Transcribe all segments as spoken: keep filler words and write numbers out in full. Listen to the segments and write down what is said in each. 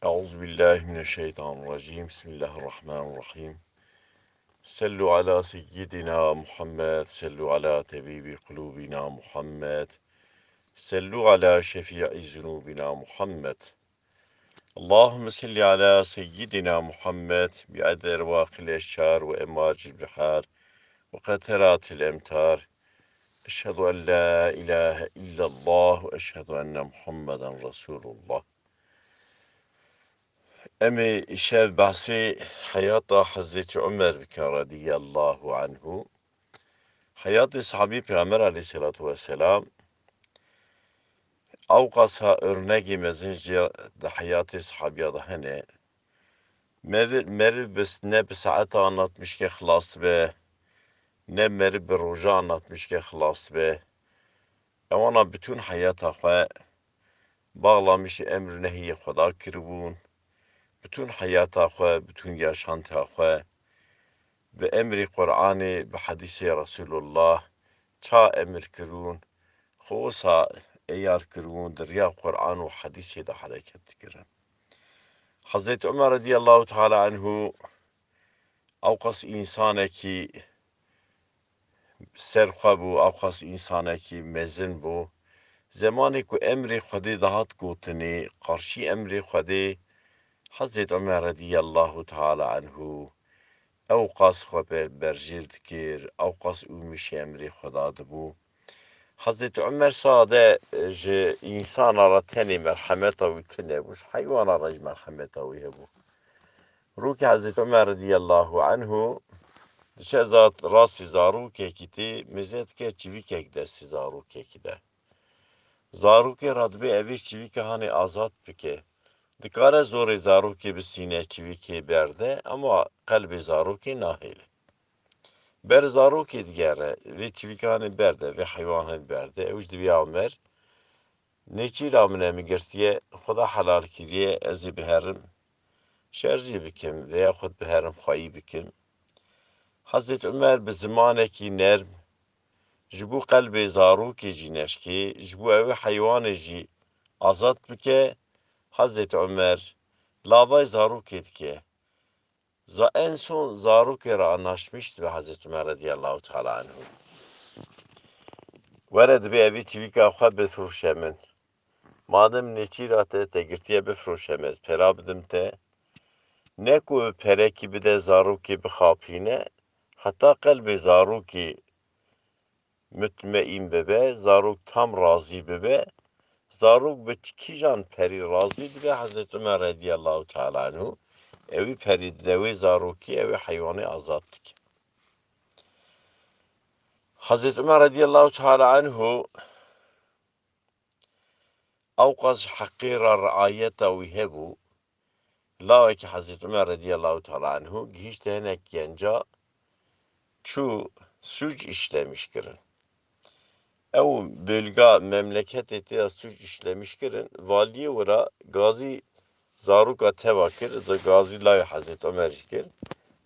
أعوذ بالله من الشيطان الرجيم. بسم الله الرحمن الرحيم. صلوا على سيدنا محمد، صلوا على طبيب قلوبنا محمد، صلوا على شفيع ذنوبنا محمد. اللهم صل على سيدنا محمد بعدد أرواق الأشجار وأمواج البحار وقطرات الأمطار. أشهد أن لا إله إلا الله وأشهد أن محمدا رسول الله. Em ê îşev behsê heyata Hezretî Umer bikin radiyallahu anhu. Heyatê sahabî Pêxember aleyhisselatu vesselam, ewqasa örnegê mezin jî di heyatê sahabiya de hene. Meriv, meriv bi, ne bi saeta anlatmişke xilas be, ne meriv bi roja anlatmişke xilas be. Ewana bütün heyata xwe bağlamışê emr û nehiyê Xweda kiribûn. Bütün heyata xwe, bütün yaşantiya xwe bi emrê Qur'anê, bi hedîsê Resulullah ça emir kirûn, xwe wisa eyar kirûn, di riya Qur'an û hedîsê de hereket dikirin. Hezretî Umer radiyallahu teala anhu ewqas însanekî serxwe bû, ewqas însanekî mezin bû. Zemanê ku emrê Xwedê dihat gotinê, qarşî emrê Xwedê, Hezret Umer radiyallahu teala anhu ewqas xwe be-, berjêr dikir, ewqas ûmîşê emrê Xweda dibû. Hezret Umer sade ji însana re tenê merhemeta wî tune bû, ji heywana re jî merhemeta wî hebû. Rûkê Hezret Umer radiyallahu anhu diçe zat rastî zarokekî tê, mêze dike çivîkek destê zarokekî de. Zarokê re dibê evê çivîke hanê azad bike. Dikare zorê zarokê bisîne çivîkê berde, ama qelbê zarokê nahêle. Ber zarokê digere, vê çivîke hanê berde, vê heywan hanê berde, ew jî dibê ya Umer, nêçîra min e min girtiye, Xweda helal kiriye, ez ê biherim şerjî bikim, veya xwe biherim xweyî bikim. Hezret Umer bi zimanekî nerm, ji bo qelbê zarokê jî neşkê, ji bo ew ê heywanê jî azad bike, Hezret Umer lavay zarokê dike. Za-, en son zarokê re anaşmiş dibe Hezret Umer radiyallahu teala anhu. Were dibê evî çivîka xwe bifroşe min. Madem nêçîra te, te girtiye bifroşe min, ez pera bidim te. Ne ku perekî bide zarokê bixapîne, heta qelbê zarokê mutmeîn bibe, zarok tam razî bibe, zarok bi kîjan perî razî dibe, Hezret Umer radiyallahu teala anhu, ewî perî dide wê zarokî, ewê heywanê azad dike. Hezret Umer radiyallahu teala anhu ewqas ji heqê re riayeta wî hebû, lawekî Hezret Umer radiyallahu teala anhu gihîşte hinek genca çû suc işlemiş kirin. Ew bölga, memleketê tê ya suc işlemiş kirin, valiyê wira gazî zaroka teva kir, zi gazî layê Hezret Umer jî kir.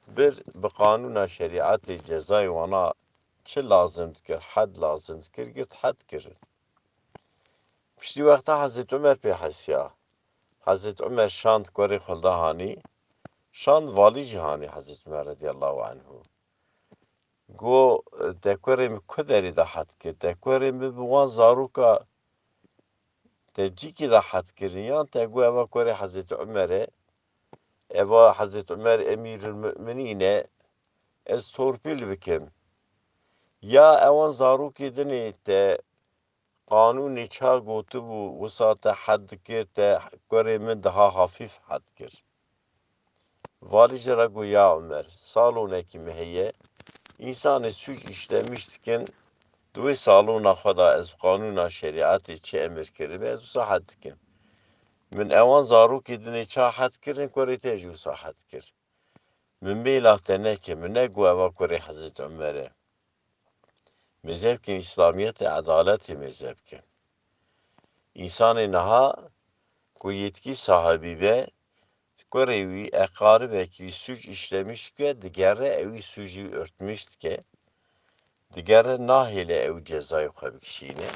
Bir bi qanûna şerîetê cezayê wana çi lazim dikir, hed lazim dikir, girt hed kirin. Piştî wexta Hezret Umer pê hesiya. Hezret Umer şand kurê xwe li da hanî, şand valî jî hanî Hezret Umer radiyallahu anhu. Got, te kurê min ku derê de hed kir? Te kurê min bi wan zaroka te cîkî de hed kirin, yan te got eva kurê Hezret Umer e, eva Hezret Umer Emîrul Mu'minîn e, ez torpîl bikim. Ya ewan zarokê dinê te qanûnê ça gotibû, wisa te hed dikir, te kurê min daha hafîf hed kir. Valî jê re got, ya Umer, salonekî me heye, însanê suc îşlemîş dikin, di wê salona xwe de ez qanûna şerîetê çi emir kiribe, ez wisa hed dikim. Min ewan zarokê dinê ça hed kirin, kurê te jî wisa hed kir. Min mêla te neke, min negot eva kurê Hezret Umer e. Mêze bikin, Îslamiyetê edaletê mêze bikin. Însanê niha ku yetkî sahibî be, kurê wî, eqaribekî wî suc îşlemîş bike, digere ewî sucî wî örtmîş dike, digere nahêle ew cezayê xwe bikişîne.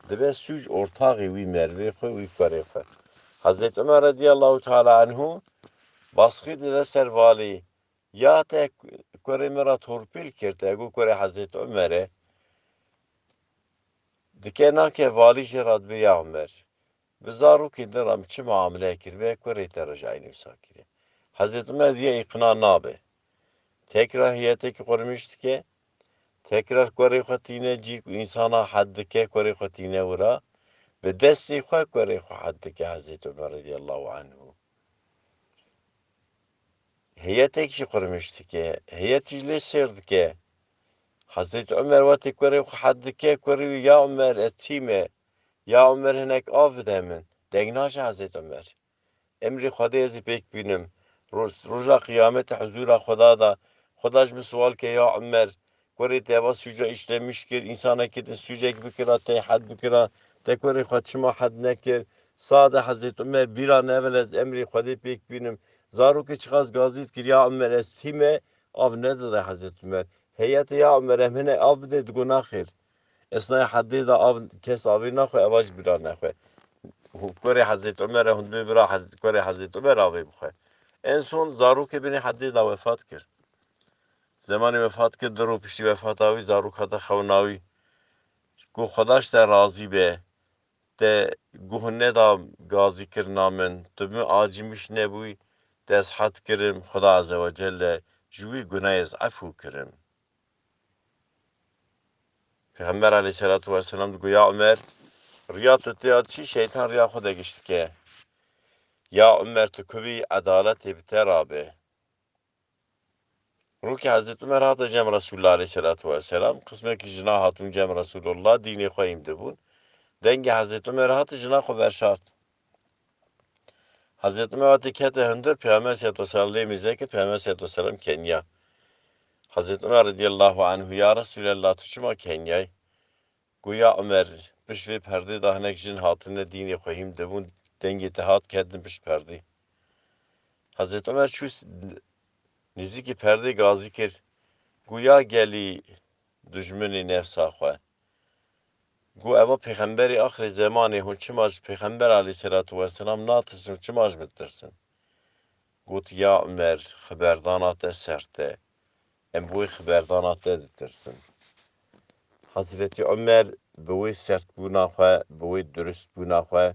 Dibe suc ortaxê wî, merivê xwe, wî kurê xwe. Hezreti Ömer radiyallahu teala anhu baskı dide ser valî. Ya te kurê min re torpîl kir, te got kurê Hezreti Ömer e. Dike nake valî jê re dibe ya Ömer. Bi zarokê din re min çi muamele kiribe, kurê te re jî eynî wisa kiriye. Hezreti Ömer viya îqna nabe. Tekrar heyeteke qurmîş dike. Tekrar kurê xwe tîne cî ku însana hed dike, kurê xwe tîne wira. Bi destê xwe kurê xwe hed dike Hezreti Ömer radiyallahu anhu. Heyetek jî qurmîş dike, heyet jî lê sêr dike. Hezreti Ömer wextê kurê xwe hed dike, kurê wî, ya Ömer, ez tî me. Ya Ömer, hinek av bide min. Deng naje Hezreti Ömer. Emrê Xwedê ez ê pêk bînim. Roj-, roja qiyametê huzûra Xweda da, Xweda ji min siwal ke, ya Ömer, kurê te eva sûca îşlemiş kir, însanekî din sûcek bikira, te hed bikira, te kurê xwe çima hed nekir? Sade Hezreti Ömer bîra nevile, ez emrê Xwedê pêk bînim. Zarokê çiqas gazî dikir, ya Ömer, ez tî me, av nedide Hezreti Ömer. Heyetê, ya Ömer, em hine av bide, digo naxêr. Esnayê hedê de av, kes avê naxwe, eva jî bira nexwe. Kurê Hezreti Ömer e, hûn dibê bira Hez-, kurê Hezreti Ömer avê bixwe. En son zarokê binê hedê de wefat kir. Zemanê wefat kir, du roj piştî wefata wî, zarok hate xewna wî. Got, Xweda ji te razî be. Te guh neda gazîkirina min. Tu bi min acîmîş nebûyî, te ez hed kirim, Xweda Azze ve Celle ji wî gunehê ez efû kirim. Pêxember aleyhisselatu vesselam digo, ya Ömer, riya tu tê ya çi, şeytan riya xwe de giş dike. Ya Ömer, tu kuvî edaletê bi te rabe. Rokê Hezreti Ömer hate cem Resulullah aleyhisselatu vesselam, qismekî jina hatûn cem Resulullah, dînê xwe hîm dibûn. Dengê Hezreti Ömer hate, jina xwe verşart. Hezreti Ömer hatê kete hundir, Peygamber aleyhisselatu vesselam lê mêze kir, Peygamber aleyhisselatu vesselam keniya. Hezreti Ömer radiyallahu anhu, ya Resulallah, tu çima keniyay? Got, ya Ömer, pişt vê perdê de hinek jin hatine dînê xwe hîm dibûn, dengê te hat ketin pişt perdê. Hezreti Ömer çû s-, nêzîkî perdê gazî kir. Got, ya gelî dijminê nefsa xwe. Got, eva pêxemberê axirê zemanê, hûn çima ji pêxember aleyhisselatu vesselam natirsin, çima ji min ditirsin? Got, ya Ömer, xiberdana te sert e. Em bi wê xiberdana te ditirsin. Hezretî Ömer bi wê sertbûna xwe, bi wê durustbûna xwe,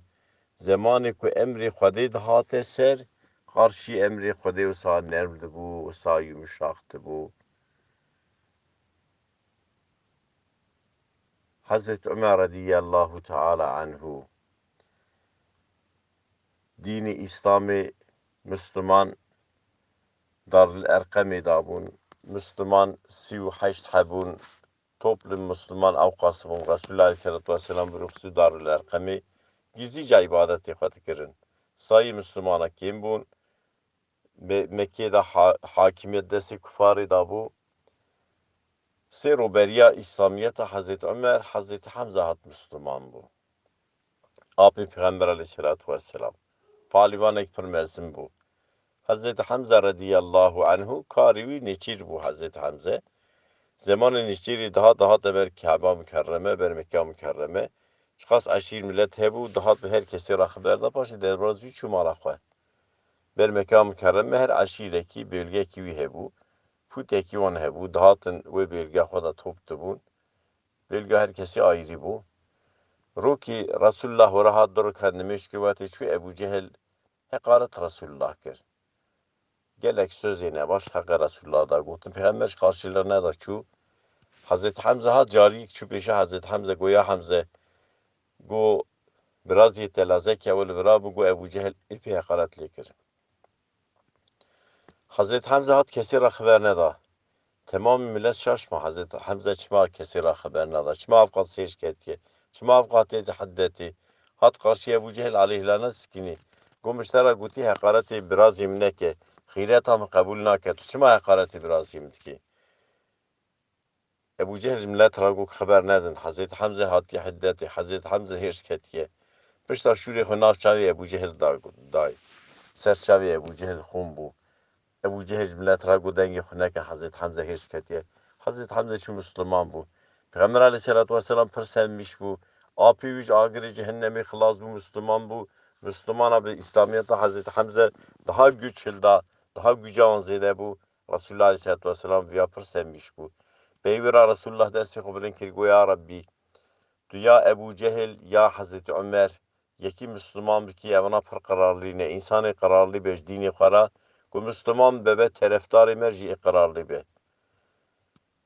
zemanê ku emrê Xwedê dihate ser, qarşî emrê Xwedê wisa nerm dibû, wisa yumuşak dibû. Hezret Ömer radiyallahu teala anhu dînê Îslamê Müslüman Darül Erqemê dabûn. Müslüman sî û heşt hebûn. Toplum Müslüman ewqas bûn. Resulullah aleyhissalatu vesselam bi ruxsû Darül Erqemê gizîca îbadetê xwe dikirin. Sayî Müslümana kêm bûn. Me-, Mekkê de ha-, hakimiyet destê kufarê de bû. Sê roberiya Îslamiyeta Hezreti Ömer, Hezreti Hemze hat Müslüman bû. Apê Peyxember aleyhissalatu vesselam. Palîvanek pir mezin bû. Hezreti Hemze radiyallahu anhu karê wî nêçîr bû Hezreti Hemze. Zemanê nêçîrî dihat, dihate ber Keba Mukerreme, ber Mekka Mukerreme. Çiqas eşîr milet hebû, dihat bi her kesê re xiber da, paşê derbaz wî çû mala xwe. Ber Mekka Mukerreme her eşîrekî, bölgekî wî hebû. Pûtekî wan hebû, dihatin wê bölge xwe de top dibûn. Bölge her kesî ayrî bû. Rokî Resulullah were hat du rika nimêj kir, wetê çû Ebu Cehil heqaret Resulullah kir. Gelek sözê nebaş heqê Resulullah da gotin. Pêxember ji qarşî li neda çû. Hezreti Hemze hat cariyek çû pêşa Hezreti Hemze, go ya Hemze, go birazê te lazeke ew li vira bû, go Ebu Cehil êpê heqaret lê kir. Hezreti Hemze hat kesê re xiber neda. Temamî milet şaş ma Hezreti Hemze çima kesê re xiber neda. Çima ev qat sêr ketiye. Çima ev qat tê di hiddetê. Hat qarşî Ebu Cehil aleyhilane sikînî. Go min ji te re gotî heqaretê birazê min neke. Xîreta min qebûl nake. Tu çima heqaretê birazê min dikî? Ebu Cehil ji milet re got, xiber nedin. Hezreti Hemze hatiye hiddetê. Hezreti Hemze hêrs ketiye. Pişta şûrê xwe nav çavê Ebu Cehil da, day. Ser çavê Ebu Cehil xûn bû. Ebu Cehil ji milet re got, dengê xwe neke, Hezreti Hemze hêrs ketiye. Hezreti Hemze çû Müslüman bû. Peyxember aleyhissalatu vesselam pir sevmîş bû. Apê wî ji agirê cehennemê xilas bû, Müslüman bû. Mislumana bi Îslamiyeta Hezretî Hemze daha güç hilda, daha güca wan zêde bû. Resulullah Aleyhisselatu Vesselam viya pir semîş bû. Pey wî ra Resulullah destê xwe bilind kir, got, Ya Rabbî, tu ya Ebû Cehil, ya Hezretî Omer, yekî Mislûman bikî, evana pir qirarlî ne. Însanê qirarlî be ji dînê xwe re, ku Mislûman bebe, terefdarê me jî ê qirarlî be.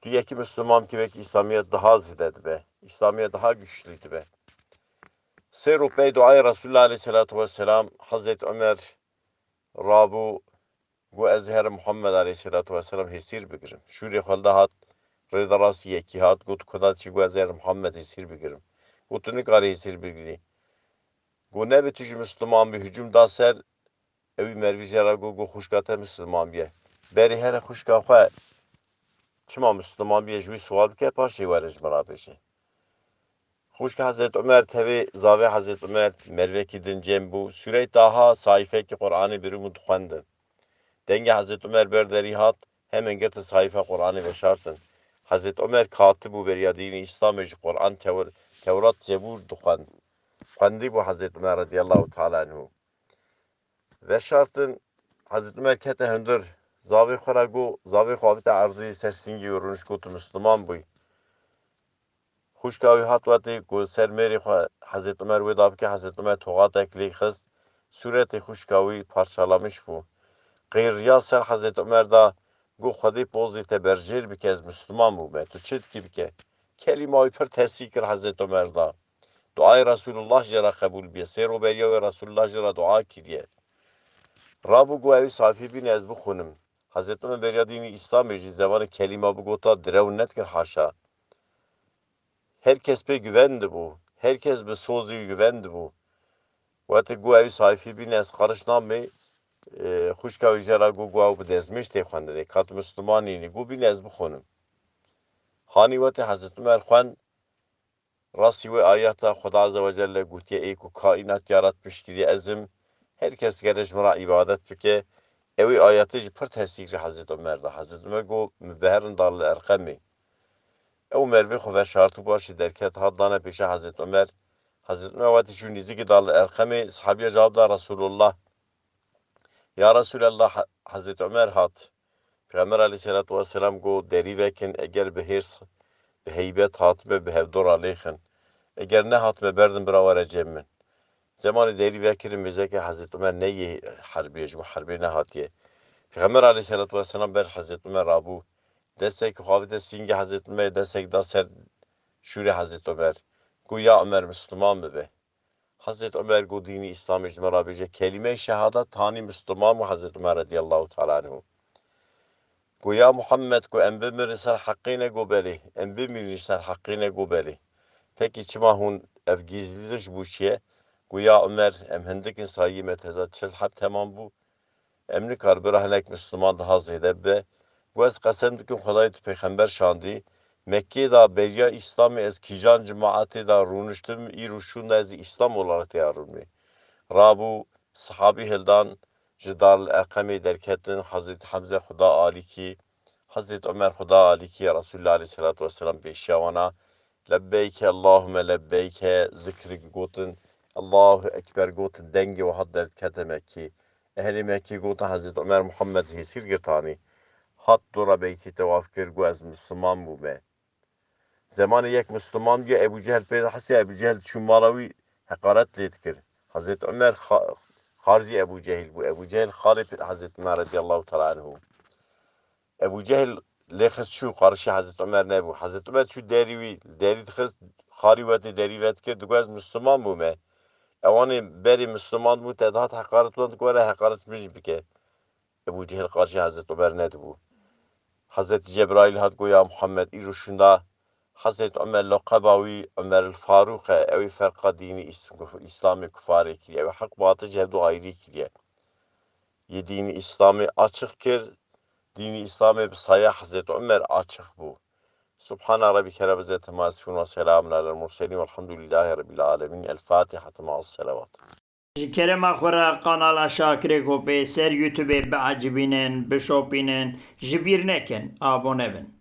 Tu yekî Mislûman bikî, belkî Îslamiyet daha zêde dibe. Îslamiyet daha güçlü dibe. Sê roj pey duayê Resulullah Aleyhisselatu Vesselam, Hezretî Omer rabû, got, Ez ê herim Muhammed Aleyhisselatu Vesselam hêsîr bigirim. Şûrê xwe li da hat, rê de rastî yekî hat, got, Kuda çi? Got, Ez ê herim Muhammed hêsîr bigirim. Got, Tu nikarî hêsîr bigirî. Got, Nebi tu jî Mislûman bî, hicûm da ser, ewî mervî jê re got, got, Xwişka te Mislûman bîye. Berê here xwişka xwe çima Mislûman bîye, ji wî sual bike, paşê were ji min re bêje. Xwişka Hezret Omer tevê zavê Hezret Omer, mervekî din cem bû. Sûreyê Taha, sayfekî Qur'anê birûm û dixwendin. Dengê Hezret Omer ber derî hat, hemen girtin sayfa Qur'anê veşartin. Hezret Omer katib bû beriya dînî Îslamê, ji Qur'an, Tewr-, Tewrat, Zebûr dixwend. Xwendî bû Hezret Omer radiyallahu teala anhu. Veşartin, Hezret Omer kete hundir, zavê xwe re got, zavê xwe avite erdî, ser sîngê wî rûnişt, got, Tu Mislûman bûyî. Xwişka wî hat wetê ku ser mêrê xwe Hezret Omer wê da bike, Hezret Omer toxatek lê xist, sûretê xwişka wî parçalamiş bû. Qîriya ser Hezret Omer da, got, Xwedê pozê te berjêr bike, ez Mislûman bûme, tu çi dikî bike. Kelîma wî pir tesîr kir Hezret Omer da. Duayê Resulullah jê re qebûl bûye. Sê roj beriya wê Resulullah jê re dua kiriye. Rabû got, Ewî sayfê bîne ez bixwînim. Hezret Omer beriya dînî Îslamê jî zemanê kelîma bigota direw nedikir, haşa. Her kes pê guvendibû. Her kes bi sozî wî guvendibû. Wetê got, Ewî sayfê bîne ez qariş namê, e, xwişka wî jê re got, got, Ew bi dezmêj tê xwendinê. Ka tu Mislûman nînî. Got, Bîne ez bixwînim. Hanî wetê Hezret Omer xwend, rastî wê ayeta Xuda Azze ve Celle gotiye, Ê ku kaînat yaratmiş kiriye ez im, her kes gere ji min re îbadet bike. Ewî ayetê jî pir tesîr ji Hezret Omer da. Hezret Omer got, Min biherin Daril Erqemê. Ew mervê xwe veşartibû, paşê derket, hat dane pêşa Hezret Omer. Hezret Omer wetî çû nîzikî Daril Erqemê, sahabiya cewab da, Resulullah. Ya Resulallah, He-, Hezret Omer hat. Pêxember aleyhisselatu vesselam got, Derî vekin, eger bi hêrs, bi heybet hatime, bi hevdora lêxin. Eger nehatime, berdin bira were cem min. Zemanê derî vekirin, mêzeke Hezret Omer neyê herbê, ji bo herbê nehatiye. Pêxember aleyhisselatu vesselam ber Hezret Omer rabû. Destek xwe avite sîngê Hezret Omer, destek da ser şûrê Hezret Omer. Got, Ya Omer, Mislûman bibe. Hezret Omer got, Dînî Îslamê ji me re bêje, kelîmeyê şehadet, hanî Mislûman bû Hezret Omer radiyallahu teala anhu. Got, Ya Muhammed, got, Em bimirin ser heqê ne? Got, Belê. Em bimîrin ser heqê ne? Got, Belê. Pekî çima hûn ev gîzlî ji bo çi ye? Got, Ya Omer, em hindik in, sayiyê me teza çil heb temam bû. Em nikar bira hinek Mislûman daha zêde bibe. Got, Ez qesem dikim Xwedayê tu pêxember şandî, Mekkê de beriya Îslamê ez kîjan cemaetê de rûniştim, îro şûnde ez Îslam olarak têya rûnmê. Rabû, sahabî hildan, ji Daril Erqemê derketin, Hezret Hemze Xuda alîkî, Hezret Omer Xuda alîkî, Resulullah aleyhisselatu vesselam pêşiya wana, Lebbeyke Allahümme lebbeyke, zikrik gotin, Allahu Ekber gotin, dengê wiha derkete Mekkê. Ehlê Mekkê gotin, Hezret Omer Muhammed hêsîr girtanî. Hat dora beytê tewaf kir, got, Ez Mislûman bûme. Zemanê yek Mislûman bûye, Ebû Cehil pê de hesiya, Ebû Cehil çû mala wî heqaret lê dikir. Hezret Omer xa-, xarzî Ebû Cehil bû. Ebû Cehil xalê Hezret Omer radiyallahu teala anhu. Ebû Cehil lê xist çû, qarişê Hezret Omer nebû. Hezret Omer çû derî wî, derî dixist, xarî wetê derî vedikir, digot, Ez Mislûman bûme. Ewanê berê Mislûman bû, te dihat heqaret wan, digot, Were heqaret min jî bike. Ebû Cehil qarşî Hezret Omer nedibû. Hezret Cebraîl hat got, Ya Muhammed, îro şûnda Hezret Omer, leqeba wî Omer el Farûq e, ew ê ferqa dînî Îs-, Îslamê kufarê kiriye, ew ê heq batil ji hevdu ayrî kiriye. Yê dînî Îslamê açiq kir, dînî Îslamê bi saya Hezret Omer açiq bû. Subhana Rabbike Rabbil Îzzeti Amma Yasifun ve Selamun Alel Murselin Velhamdülillahi Rabbil Alemin. El Fatiha ma Selawat. Ji kerema xwe re kanala Şakirê Kopê ser YouTubeê biecibînin, bişopînin, ji bîr nekin, abone bin.